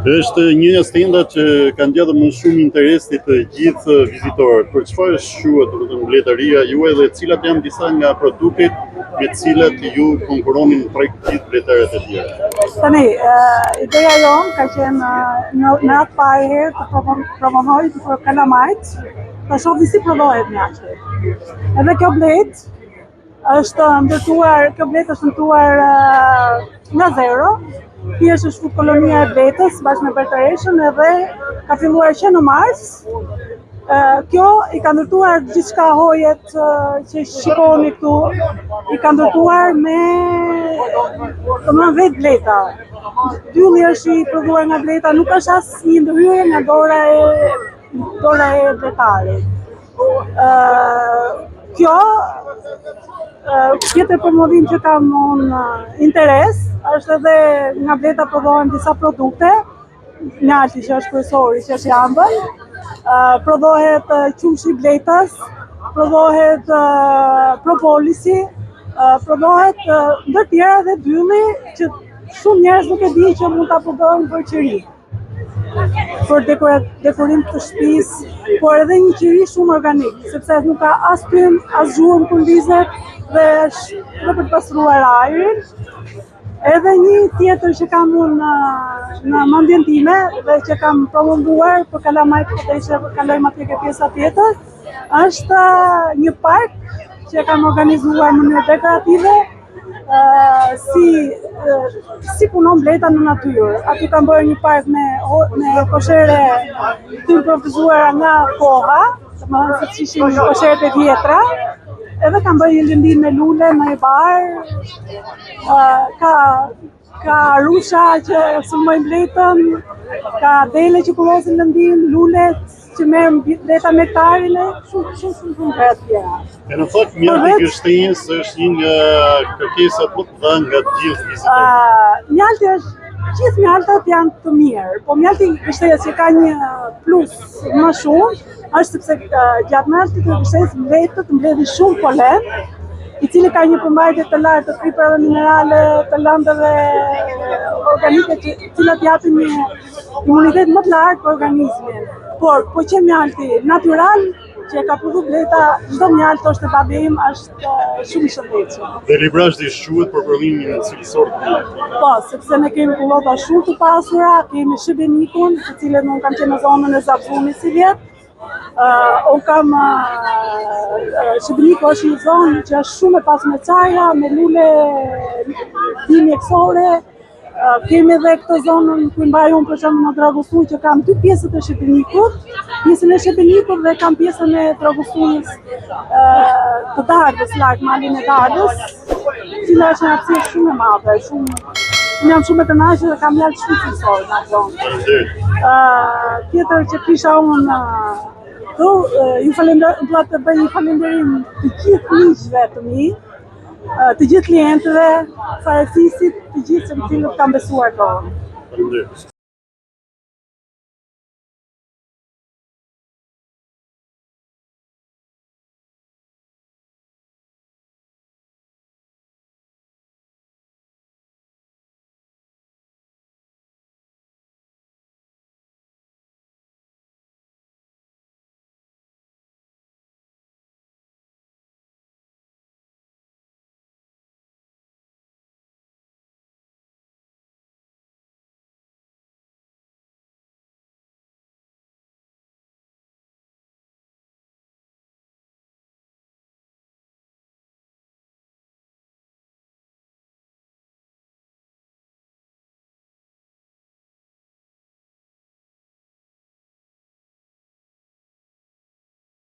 Është një nga stendat që ka ngjallur më shumë interes te të gjithë vizitorët. Për çfarë shquhet, domethënë bletaria juaj dhe cilat janë disa nga produktet me të cilat ju konkurroni në treg të gjithë bletarët e tjerë? Tani, ideja jonë ka qenë në, në atë parë herë të promovoj për kalamajt, të shohin si prodhohet mjalti. Edhe kjo bletë Është ndërtuar, kjo bletë është ndërtuar nga zero. Thjesht është fut kolonia e bletës bashkë me bletëreshën edhe ka filluar që në mars. Kjo i ka ndërtuar gjithçka hojet që shikoni këtu, i ka ndërtuar me domethënë vetë bleta. Dylli është i prodhuar nga bleta, nuk është asnjë ndërhyrje nga dora e dora e bletarit. Kjo, tjetër promovim që kam unë interes, është edhe nga bleta prodhohen disa produkte, mjalti që është kryesori, që është i ambël, prodhohet qumështi i bletës, prodhohet propolisi, prodhohet ndër tjera dhe dylli që shumë njerëz nuk e di që mund ta përdorin për qiri. për dekorim të shtëpisë, por edhe një qiri shumë organik, sepse nuk ka as tym, as zhurmë kur ndizet dhe është edhe për të pastruar ajrin. Edhe një tjetër që kam unë në, në mendjen time dhe që kam promovuar për kalamajt po që kalojmë atje ke pjesa tjetër, është një park që kam organizuar në mënyrë dekorative, si si punon bleta në natyrë. Aty kam bërë një park me me koshere të improvizuara nga koha, domethënë siç ishin kosheret e vjetra. Edhe kam bërë një lëndinë me lule, me bar. Ka Ka arusha që sulmojnë bletën, ka dele që kullosin lëndinë, lulet që merr bleta nektarin e shumë shumë shumë shumë gjëra të tjera. E në fakt mjalti i gështenjës është një nga kërkesat më të mëdha nga të gjithë vizitorët. Uh, mjalti është gjithë mjaltat janë të mirë, po mjalti i gështenjës që ka një plus më shumë, është sepse gjatë mjaltit të gështenjës bletët mbledhin shumë polen, i cili ka një përmbajtje të lartë të kripërave minerale, të lëndëve organike që të cilat japin një imunitet më të lartë për organizmin. Por, po qe mjalti natyral, që e ka prodhu bleta, çdo mjaltë është e babi im, është shumë i shëndetshëm. Dhe Librazhdi shquhet për prodhimin cilësor të mjaltit. Po, sepse ne kemi kullota shumë të pasura, kemi Shebenikun, të cilën unë kam qenë në zonën e Zabzunit sivjet. Uh, unë kam uh, Shebeniku është një zonë që është shumë e pasur me çajra, me lule bimë mjekësore, Kemi edhe këtë zonën ku mbaj unë për shembull në Dragostunjë që kam dy pjesët e Shebenikut, pjesën e Shebenikut dhe kam pjesën e Dragostunjës të Dardhës, lart malin e Dardhës, cila është një hapësirë shumë e madhe, shumë unë jam shumë e kënaqur dhe kam mjaltë shumë cilësor në atë zonë. Ë tjetër që kisha unë këtu, ju falenderoj, dua të bëj një falënderim të gjithë miqve të mi, të gjithë klientëve, farefisit, të gjithë të cilët kanë besuar kohën. Faleminderit.